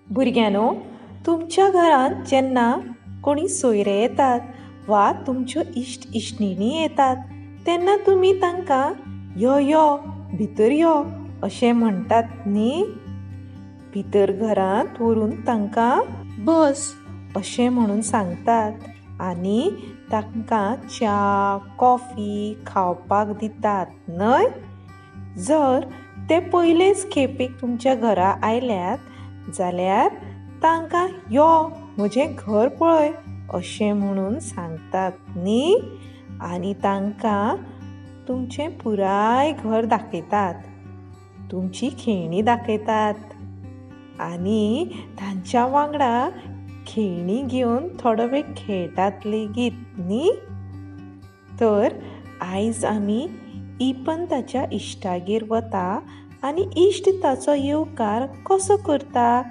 भुरग्यांनो, तुमच्या घरांत जेन्ना कोणी सोयरे येतात वा तुमच्यो इश्ट इश्टिणी येतात तेन्ना तुमी तांकां यो यो भितर यो अशें म्हणटात न्ही? भितर घरांत व्हरून तांकां बस अशें म्हणून सांगतात आनी तांकां च्या कॉफी खावपाक दितात न्हय? जर ते पयलेच खेपेक तुमच्या घरा आयल्यात जाल्यार तांकां यो म्हजें घर पळय अशें म्हणून सांगतात न्ही? आनी तांकां तुमचें पुराय घर दाखयतात, तुमची खेळणी दाखयतात आनी तांच्या वांगडा खेळणी घेवन थोडो वेळ खेळटात लेगीत न्ही? तर आयज आमी इपन ताच्या इश्टागेर वता आनी इश्ट ताचो येवकार कसो करता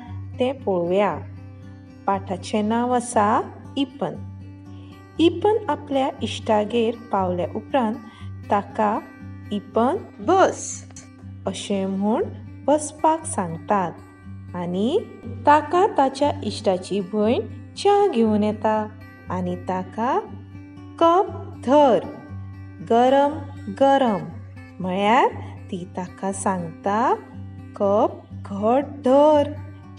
तें पळोवया. पाठाचें नांव आसा इपन. इपन आपल्या इश्टागेर पावल्या उपरांत ताका इपन बस अशें म्हूण बसपाक सांगतात आनी ताका ताच्या इश्टाची भयण च्या घेवन येता आनी ताका कप धर गरम गरम म्हळ्यार ती ताका सांगता कप घट धर,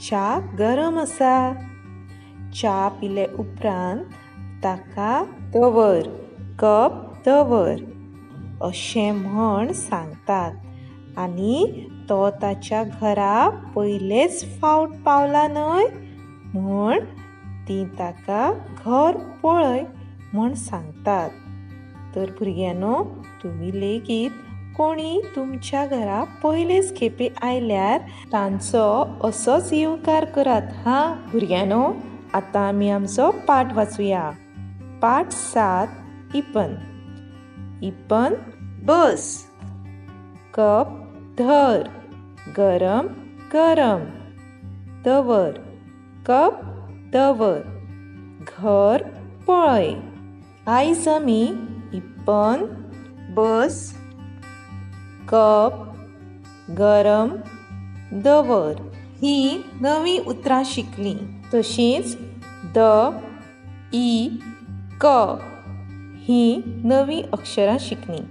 च्या गरम आसा. च्या पिले उपरांत ताका दवर कप दवर अशें म्हण सांगतात आनी तो ताच्या घरा पयलेच फावट पावला न्हय म्हूण ती ताका घर पळय म्हण सांगतात. तर भुरग्यांनो, तुमी लेगीत कोणी तुमच्या घरा पयलेच खेपे आयल्यार तांचो असोच येवकार करात. हां भुरग्यांनो, आतां आमी आमचो पाठ वाचुया. पाठ 7, इपन. इपन बस, कप धर, गरम गरम, दवर कप दवर, घर पळय. आयज आमी इपन बस कप गरम दवर ही नवी उतरां शिकलीं. तशींच the इ क ही नवी अक्षरां शिकलीं.